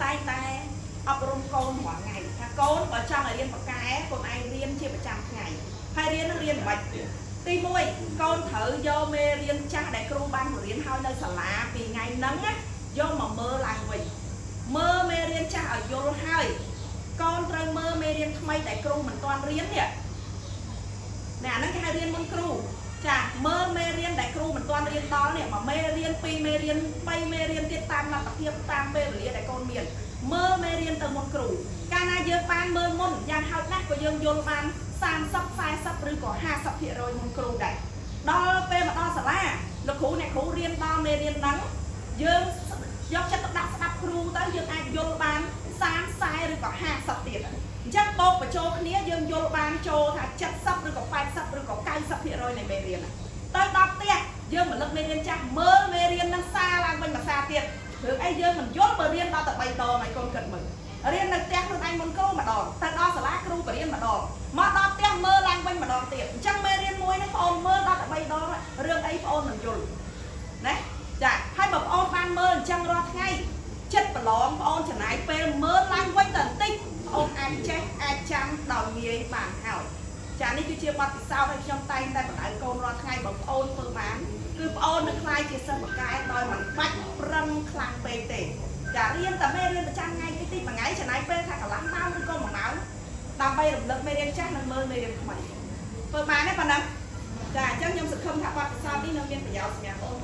តែងតែអប់រំកូនរាល់ថ្ងៃថាកូនបើចង់ឲ្យរៀនពូកែកូនឯងរៀនជាប្រចាំថ្ងៃហើយរៀននឹងរៀនមិនទី1កូនត្រូវយកមេរៀនចាស់ដែលគ្រូបានបង្រៀនឲ្យនៅសាលាពីថ្ងៃហ្នឹងណាយកមកមើលឡើងវិញមើលមេរៀនចាស់ឲ្យយល់ហើយកូនត្រូវមើលមេរៀនថ្មីដែលគ្រូមិនទាន់រៀននេះណែអាហ្នឹងគេហៅរៀនមុនគ្រូចាមើលមេរៀនដែលគ្រូមិនទាន់រៀនដល់នេះមួយមេរៀនពីរមេរៀនបីមេរៀនទៀតតាមលទ្ធភាពតាមពេលវេលាដែលកូនមានមើលមេរៀនទៅមុនគ្រូកាលណាយើងបានមើលមុនយ៉ាងហោចណាស់ក៏យើងយល់បាន30 40ឬក៏50%មុនគ្រូដែរដល់ពេលមកដល់សាលាលោកគ្រូអ្នកគ្រូរៀនដល់មេរៀនហ្នឹងយើងយកចិត្តទុកដាក់ស្ដាប់គ្រូទៅយើងអាចយល់បាន30 40ឬក៏50ទៀតអញ្ចឹងបូកបញ្ចូលគ្នាយើងយល់បានចូលថា70ឬក៏80ឬក៏90%នៃមេរៀនទៅដល់ផ្ទះយើងមកលឹកមេរៀនចាស់មើលមេរៀននឹងសារឡើងវិញមួយសារទៀតរឿងអីយើងមិនយល់បើរៀនដល់តែ3ដងហើយកូនគិតមើលរៀននៅផ្ទះខ្លួនឯងមុនគ្រូម្ដងទៅដល់សាលាគ្រូបរៀនម្ដងមកដល់ផ្ទះមើលឡើងវិញម្ដងទៀតអញ្ចឹងមេរៀនមួយហ្នឹងបងអូនមើលដល់តែ3ដងរឿងអីបងអូនមិនយល់ណាចាហើយបើបងអូនបានមើលអញ្ចឹងរាល់ថ្ងៃចិត្តប្រឡងបងអូនចំណាយពេលមើលឡើងវិញតែបន្តិចបងអូនអាចចេះអាចចាំដោយងាយបានហើយចានេះគឺជាបទពិសោធន៍ឲ្យខ្ញុំតែងតែបណ្ដៅកូនរាល់ថ្ងៃបើបងអូនធ្វើបានគឺបងអូននឹងក្លាយជាសិស្សពូកែដោយមិនបាច់ប្រឹងខ្លាំងពេកទេចារៀនតែមេរៀនប្រចាំថ្ងៃតិចតិចមួយថ្ងៃចំណាយពេលថាកន្លះម៉ោងឬក៏1ម៉ោងដើម្បីរំលឹកមេរៀនចាស់និងមើលមេរៀនថ្មីធ្វើបានទេប៉ុណ្ណឹងចាអញ្ចឹងខ្ញុំសង្ឃឹមថាបទពិសោធន៍នេះនឹងមានប្រយោជន៍សម្រាប់បងប្អូន។